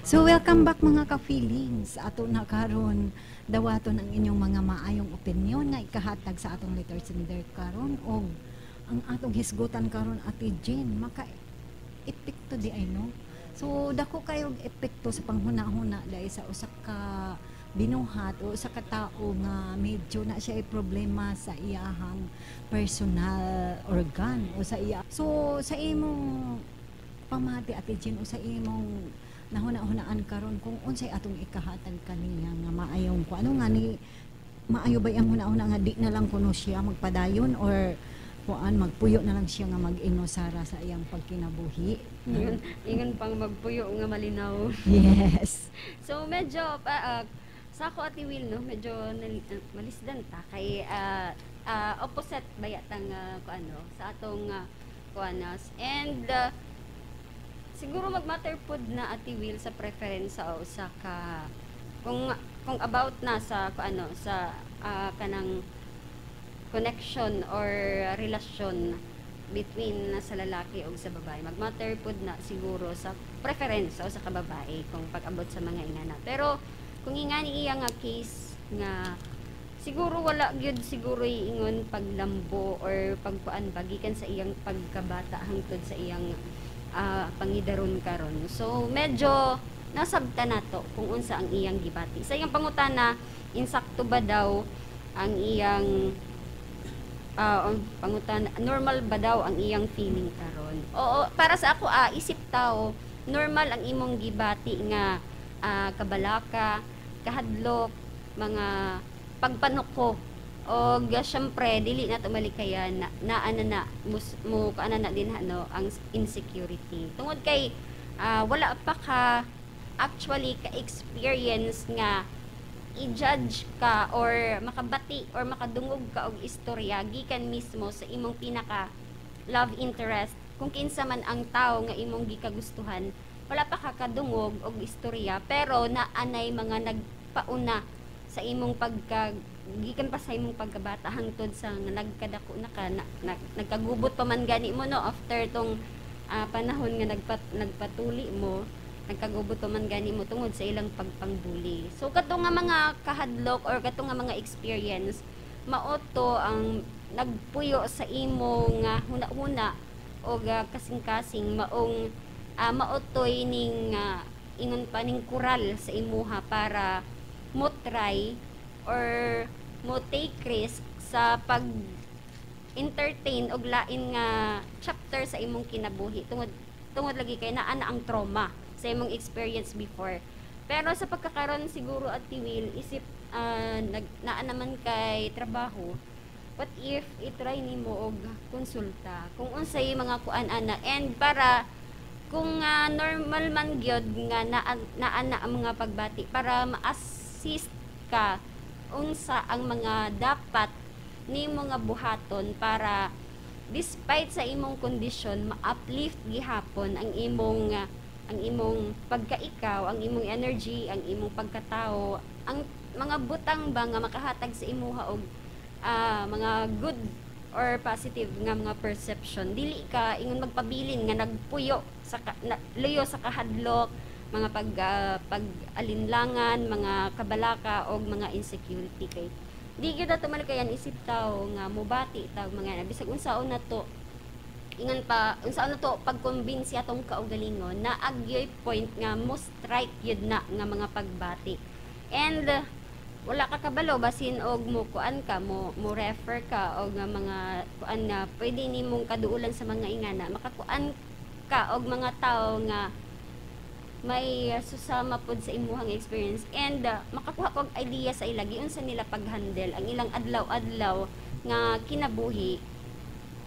So welcome back, mga ka-feelings. Ato na karon dawaton ang inyong mga maayong opinion nga ikahatag sa atong letter sender karon, og ang atong hisgutan karon, Ate Jean, maka epekto diay, no? So dako kayo epekto sa panghuna-huna dahil sa usa ka binuhat o usa ka tao nga medyo na siya ay problema sa iyahang personal organ o sa iya. So sa imong pamati, Ate Jean, o sa imong nahuna-hunaan karon, kung unsay atong ikahatag kaniya nga maayong ko ano nga ni maayo ba ang huna-huna nga di na lang kuno siya magpadayon or kuan, magpuyo na lang siya nga mag-inusara sa iyang pagkinabuhi? Ingon, ingon pang magpuyo nga malinaw. Yes. So medyo sa ako, Ate Will, no, medyo malisdan ta kay opposite bayatang kuano sa atong kuanas and siguro magmatter pod na, Ate Will, sa preference sa usa ka kung about na sa kuano sa kanang connection or relasyon between na sa lalaki o sa babae. Magmatter pod na siguro sa preference o sa kababae kung pag-abot sa mga ingana. Pero kung ingani iya nga case nga siguro wala gyud siguro ingon paglambo or pagkuan ba gikan sa iyang pagkabata hangtod sa iyang pangidaron karon. So medyo nasabta nato kung unsa ang iyang gibati. Sa iyang pangutana, insakto ba daw ang iyang ang pangutana, normal ba daw ang iyang feeling karon? Oo, para sa ako, isip tao, normal ang imong gibati nga kabalaka, kahadlok, mga pagpanuko og syempre dili na tumalikayan na naa na na mus, mo kaana na din ano ang insecurity tungod kay wala pa ka actually ka experience nga i-judge ka or makabati or makadungog ka og istorya gikan mismo sa imong pinaka love interest, kung kinsa man ang tao nga imong gikagustuhan. Wala pa ka kadungog og istorya, pero naanay mga nagpauna sa imong pagka gikan pa sa imong pagkabata hangtod sa nga nagkadako na ka na, nagkagubot pa man gani mo, no, after tong panahon nga nagpatuli mo, nagkagubot pa man gani mo tungod sa ilang pagpangbuli. So kato nga mga kahadlok or kato nga mga experience, mao to ang nagpuyo sa imong huna-huna o kasing-kasing maong maotoy ning ingon pa ning kural sa imuha para mo try or mo take risk sa pag entertain og lain nga chapter sa imong kinabuhi tungod tungod lagi kay naa na ang trauma sa imong experience before. Pero sa pagkakaron siguro, Ate Will, isip nag naa naman kay trabaho, what if i-try nimo og konsulta kung unsay mga kuan ana and para kung normal man gyud nga naa naa na ang mga pagbati para ma-assist ka unsa ang mga dapat nimo nga buhaton para despite sa imong kondisyon, ma-uplift gihapon ang imong pagkaikaw, ang imong energy, ang imong pagkatao, ang mga butang ba nga makahatag sa imuha og mga good or positive nga mga perception. Dili ka ingon magpabilin nga nagpuyo sa luyo sa kahadlok, mga pag-alinlangan, mga kabalaka og mga insecurity, kay di gyud ato malikayan isip tao nga mobati tag mga bisag unsaon na to, ingon pa unsaon na to pagkumbinsi atong kaugalingon na agyoy point nga mo strike yun na nga mga pagbati. And wala ka kabalo, basin og mo kuan ka, mo mo refer ka og nga mga kuan nga pwede nimong kaduulan sa mga ingana, makakuan ka og mga tao nga may susama pod sa imuhang experience and makakuha kog idea sa ila giunsa nila pag-handle ang ilang adlaw-adlaw nga kinabuhi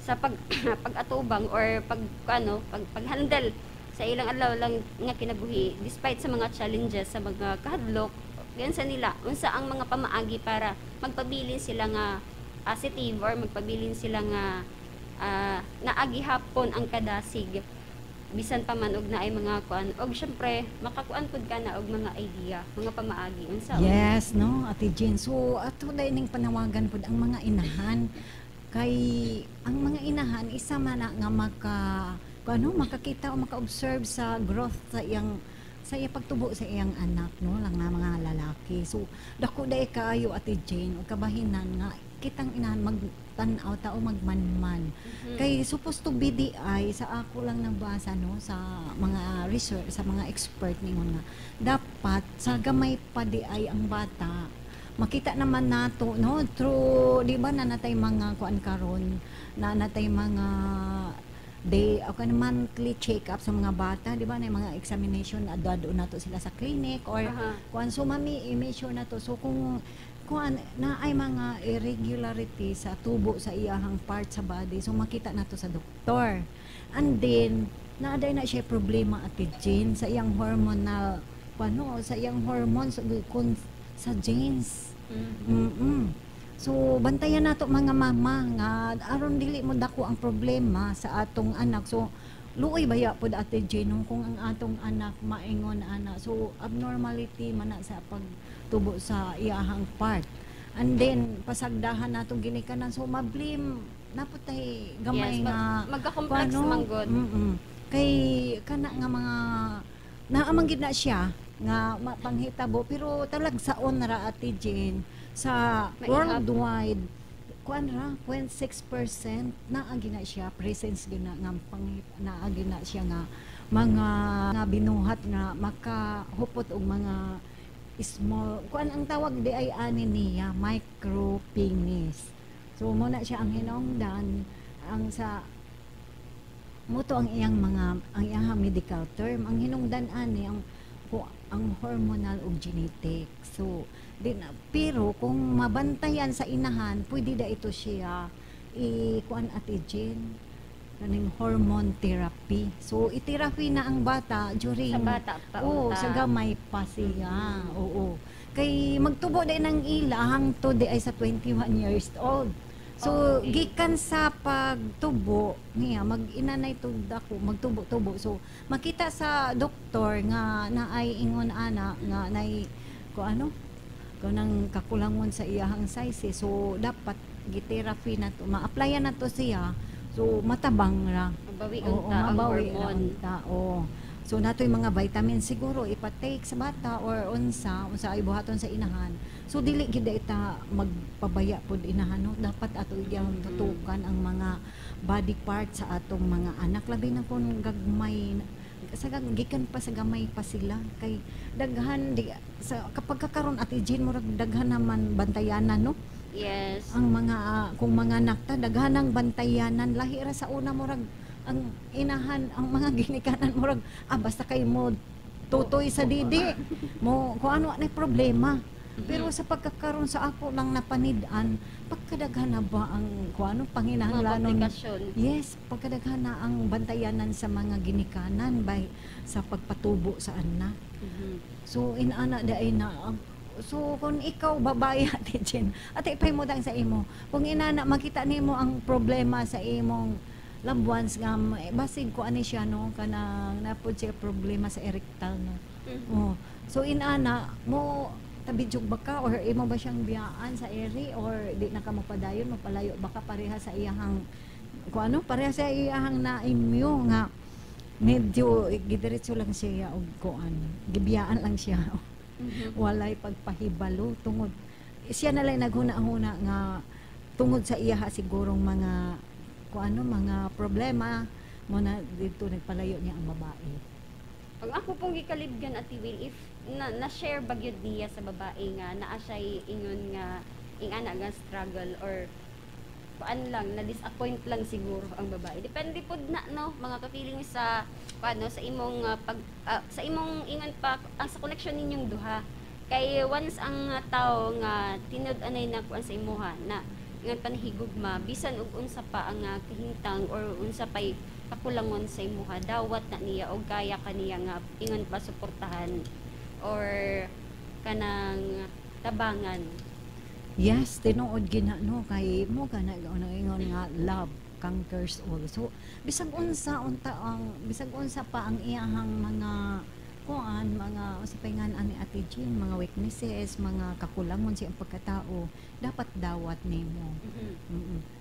sa pag-atubang or pag ano pag pag-handle sa ilang adlaw lang nga kinabuhi despite sa mga challenges, sa mga kahadlok. Giunsa nila, unsa ang mga pamaagi para magpabilin sila nga positive or magpabilin sila nga naagihapon ang kadasig bisan pa man og naay mga kuan, og syempre makakuan pud ka na og mga idea, mga pamaagi unsa. Yes, no, Ate Jean. So, ato na ining panawagan pud ang mga inahan kay ang mga inahan isa man na nga maka ano makakita o maka-observe sa growth sa iyang Sa iya pagtubo sa iyang anak, no, lang nga mga lalaki. So dako dai kaayo, Ate Jane, og kabahinan nga kitang inahan magtan-aw ta o magmanman. Kay supposed to be di ay sa ako lang nabasa, no, sa mga research, sa mga expert, ningon nga dapat sa gamay pa di ay ang bata, makita naman nato, no, through, di ba, na natay mga kuan karon, na natay mga day o kan monthly check up sa mga bata, di ba, na mga examination, adto nato sila sa clinic or kuan. So mami i-measure na to. So kung kuan na ay mga irregularity sa tubo sa iyahang part sa body, so makita nato sa doktor. And then naaday na siya problema, Ate Jane, sa iyang hormonal kuan, sa iyang hormones kun sa genes. So bantayan nato mga mama nga aron dili mo dako ang problema sa atong anak. So luoy baya pod, Ate Jane, no, kung ang atong anak maingon ana. So abnormality man na sa pagtubo sa iyahang part. And then pasagdahan natong ginikanan, so mablame naputay gamay Yes, nga magka-complex kuano, man gud. Kay kana nga mga naamang gid na siya nga panghitabo, pero talagsaon ra, Ate Jane, sa Maihap. Worldwide kuan ra 0.6% naa gina siya presence gina nga panghit naa gina siya nga mga nga binuhat nga makahupot og mga small kuan. Ang tawag di ay ani niya micropenis. So mo na siya ang hinungdan ang sa muto ang iyang mga ang iyang medical term, ang hinungdan ani ang ang hormonal ug genetic. So di na, pero kung mabantayan sa inahan, pwede da ito siya i kuan, Ate Jane, kaning hormone therapy. So i-therapy na ang bata during Sa bata pa Oo, unta. Sa gamay pa siya. Oo. Kay magtubo din ang ila hangtod di ay sa 21 years old. So gikan sa pagtubo niya, mag-inanay tug dako, magtubo-tubo. So makita sa doktor nga naay ingon ana nga nay ko ano kanang kakulangon sa iyahang size eh. So dapat gi-therapy na to, ma-applyan na to siya. So matabang ra. Mabawi Oo, unta ang mabawi ra hormone. Unta, oo. So natoy mga vitamins siguro ipa-take sa bata or unsa unsa ay buhaton sa inahan. So dili gid ita magpabaya pod inahan, no. Dapat ato iyang tutukan ang mga body parts sa atong mga anak, labi na kung gagmay sa gikan pa sa gamay pa sila, kay daghan di sa kapag kakaron, Ate Jean, murag daghan naman bantayanan, no? Yes. Ang mga kung mga anak ta, daghan ang bantayanan, lahi ra sa una. Murag ang inahan, ang mga ginikanan, murag basta kay mo tutoy sa didi mo kung ano na problema. Pero sa pagkakaroon, sa ako lang napanid-an, pagkadaghan na ba ang kung ano Mga panginahanglanon. komplikasyon. Yes, pagkadaghan na ang bantayanan sa mga ginikanan by sa pagpatubo sa anak. So inana daay na so kung ikaw babae, Ate Jen, ate ipahimutang sa imo. Kung inana makita nimo ang problema sa imong loved ones nga basig ko ani siya, no, kanang napod siya problema sa erectile, no. Oh. So inana mo tabidyog ba ka or imo ba siyang biyaan sa eri or di na ka mapadayon, mapalayo ba ka pareha sa iyahang kung ano, pareha sa iyahang na-imyo nga medyo gidiretso lang siya og kuan, gibiyaan lang siya, walay pagpahibalo, tungod siya na lang naghuna-huna nga tungod sa iyaha sigurong mga kung ano mga problema mo na dito nagpalayo niya ang babae. Ang ako pong gikalibgan, Ate Will, if na, na-share ba gyud niya sa babae nga naa siya ingon nga ingana nga struggle or kuan lang, na disappoint lang siguro ang babae. Depende pod na, no, mga ka-feeling, sa paano sa imong pag sa imong ingon pa ang sa connection ninyong duha. Kay once ang tao nga tinud-anay na kuan sa imuha na ingon pa nahigugma, bisan og unsa pa ang kahimtang or unsa pay kakulangon sa imuha, dawat na niya og kaya kaniya nga ingon pa suportahan or kanang tabangan. Yes, tinuod gina, no, kay mo kana ano ingon nga love conquers all. So bisag unsa unta ang bisag unsa pa ang iyahang mga kuan, mga unsa pa nga ani, Ate Jean, mga weaknesses, mga kakulangon sa iyang pagkatao, dapat dawat nimo.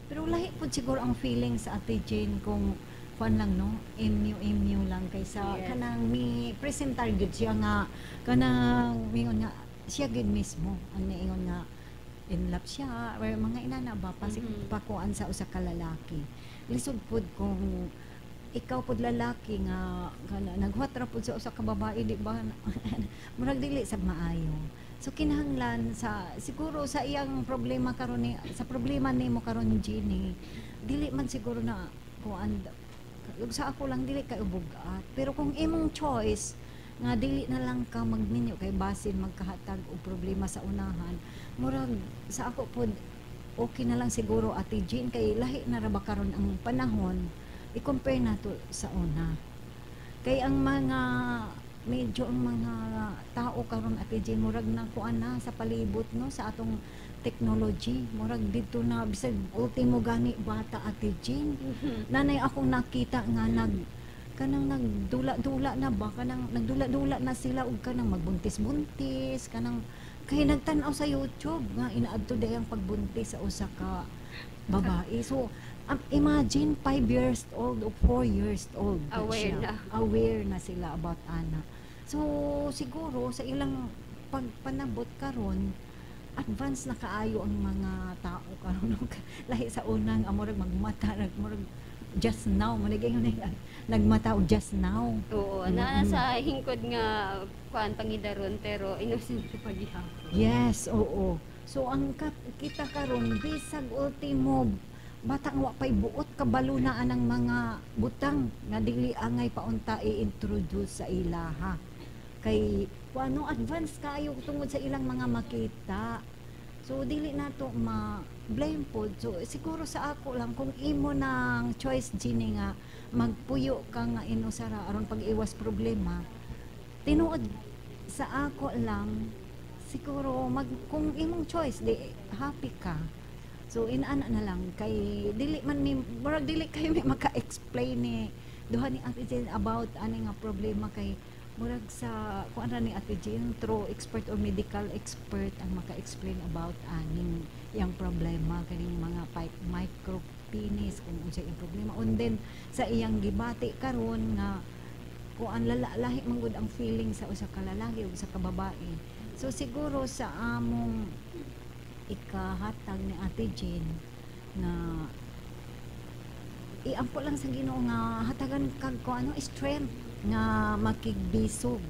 Pero lahi pud siguro ang feeling sa Ate Jane kung kuan lang, no, MU MU lang kaysa kanang mi presentar gyud siya nga kanang mingon nga siya gyud mismo ang niingon nga in love siya or mga inana ba, pasik pakuan sa usa ka lalaki. Lisod pud kung ikaw pud lalaki nga kana naghuwat ra pud sa usa ka babae, di ba? Murag dili sab maayo. So kinahanglan sa siguro sa iyang problema karon ni, sa problema nimo karon, Jeannie, dili man siguro na kuan. Sa ako lang, dili kay bugat, pero kung imong choice nga dili na lang ka magminyo kay basin magkahatag og problema sa unahan, murag sa ako pod okay na lang siguro, Ate Jean, kay lahi na ra ba karon ang panahon i-compare nato sa una. Kay ang mga medyo ang mga tao karon, Ate Jean, murag na kuan na sa palibot, no, sa atong technology. Murag didto na bisag ultimo gani bata, Ate Jean, nanay akong nakita nga nag kanang nagdula-dula na ba, kanang nagdula-dula na sila og kanang magbuntis-buntis, kanang kay nagtan-aw sa YouTube nga inaadto day ang pagbuntis sa usa ka babae. So imagine, 5 years old o 4 years old na Aware siya. Na. Aware na sila about ana. So siguro sa ilang pagpanabot karon, advance na kaayo ang mga tao karon, no? Lahi sa unang amurag magmata murag just now man naging nagmata og just now. Oo, na sa hingkod nga kuan pangidaron pero innocent pa gihapon. Yes, oo. So ang kita karon, bisag ultimo bata nga wa pay buot, kabalo na anang mga butang nga dili angay paunta i-introduce sa ilaha. Kay kuano, advance kaayo tungod sa ilang mga makita. So dili nato ma blame pod. So siguro sa ako lang, kung imo nang choice, Jeannie, nga magpuyo ka nga inusara aron pag-iwas problema, tinuod sa ako lang siguro mag kung imong choice, di happy ka. So inana na lang kay dili man mi, murag dili kayo mi maka-explain ni duha ni Ate Jane about ani nga problema kay murag sa kuan ra ni Ate Jane, through expert or medical expert ang maka-explain about aning yang problema kaning mga pipe micro penis, kung unsa iyang problema. And then sa iyang gibati karon nga kuan, lala, lahi man gud ang feeling sa usa ka lalaki ug sa ka babae. So siguro sa among ikahatag ni Ate Jane nga iampo lang sa Ginoo nga hatagan kag ko ano strength nga makigbisog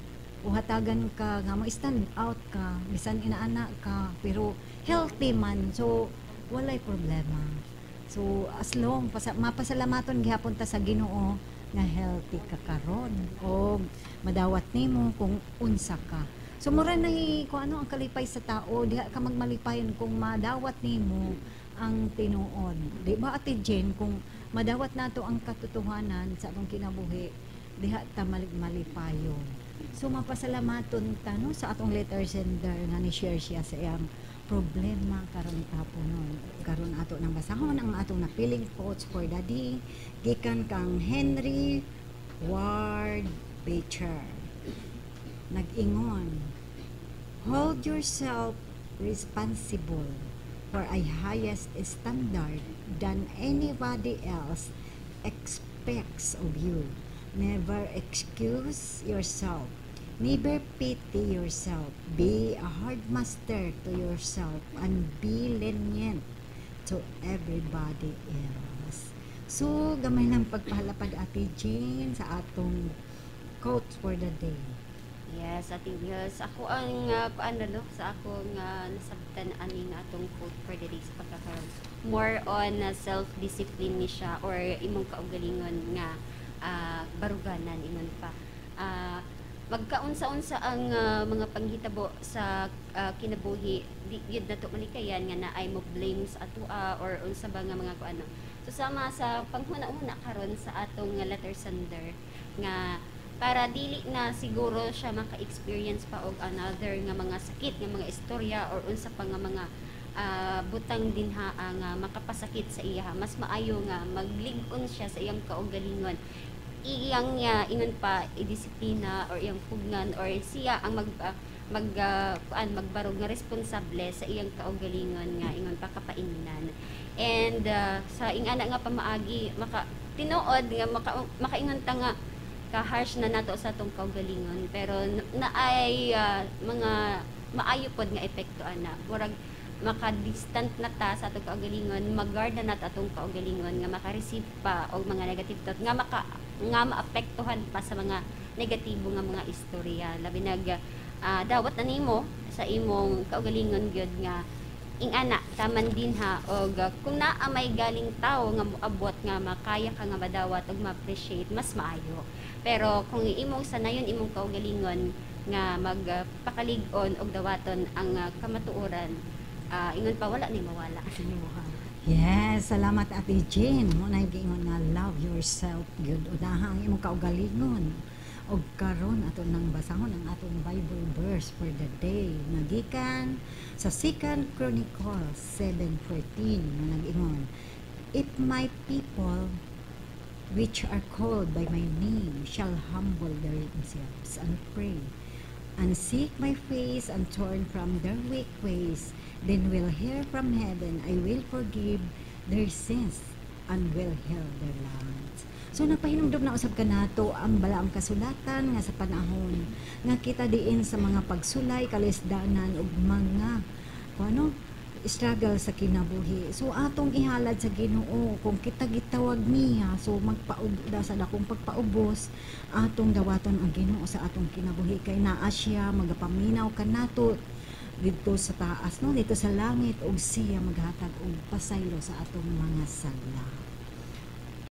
o hatagan ka nga mo stand out ka bisan inaana ka pero healthy man, so walay problema. So as long mapasalamaton gihapon ta sa Ginoo nga healthy ka karon o madawat nimo kung unsa ka. So mura na kung ano ang kalipay sa tao, diha ka magmalipayon kung madawat nimo ang tinuod, di ba, Ate Jen? Kung madawat nato ang katotohanan sa atong kinabuhi, diha ta malipayon. So mapasalamaton ta, no, sa atong letter sender nga ni share siya sa iyang problema karon hapon. Karon ato nang basahon ang atong napiling quotes for the day gikan kang Henry Ward Beecher. Nag-ingon, "Hold yourself responsible for a highest standard than anybody else expects of you. Never excuse yourself. Never pity yourself. Be a hard master to yourself and be lenient to everybody else." So, gamay lang pagpahalapad, Ate Jane, sa atong quote for the day. Yes, Ate Wills. Ako ang kuan na, no, sa akong nasabtan ani nga atong quote for the day sa pagkakaroon. More on self-discipline ni siya or imong kaugalingon nga baruganan ingon pa. Magkaunsa-unsa ang mga panghitabo sa kinabuhi, di gyud nato malikayan nga naay mo blame sa atoa or unsa ba nga mga kuano. So sama sa panghuna-huna karon sa atong nga letter sender nga para dili na siguro siya maka-experience pa og another nga mga sakit nga mga istorya or unsa pa nga mga butang dinha nga makapasakit sa iya, mas maayo nga maglig-on siya sa iyang kaugalingon, iyang niya ingon pa idisiplina or iyang pugnan or siya ang mag mag kuan, magbarog nga responsable sa iyang kaugalingon nga ingon pa kapaingnan. And sa ingana nga pamaagi maka Tinuod nga makaingon ta nga ka-harsh na nato sa atong kaugalingon, pero naay mga maayo pod nga epekto ana. Murag maka-distant na ta sa atong kaugalingon, mag-guard na nato atong kaugalingon nga maka-receive pa og mga negative thought nga maapektuhan pa sa mga negatibo nga mga istorya, labi nag dawat na nimo sa imong kaugalingon gyud nga ingana taman din ha. Og kung naa may galing tao nga moabot nga makaya ka nga madawat og ma-appreciate, mas maayo. Pero kung imong sanayon imong kaugalingon nga magpakalig-on og dawaton ang kamatuoran, ingon pa, wala ni mawala sa imuha. Yes, salamat, Ate Jean. Mao na giingon nga love yourself gyud. Unaha ang imong kaugalingon. Og karon ato nang basahon ang atong Bible verse for the day nga gikan sa 2 Chronicles 7:14 nga nag-ingon, "If my people which are called by my name shall humble themselves and pray and seek my face and turn from their wicked ways, then will hear from heaven, I will forgive their sins and will heal their land." So nagpahinumdom na usab kanato ang balaang kasulatan nga sa panahon nga kita diin sa mga pagsulay, kalisdanan ug mga kung ano struggle sa kinabuhi. So atong ihalad sa Ginoo kung kita gitawag niya, so magpaubda sa dakong pagpaubos, atong dawaton ang Ginoo sa atong kinabuhi kay naa siya magapaminaw kanato didto sa taas, no, didto sa langit, ug siya maghatag og pasaylo sa atong mga sala.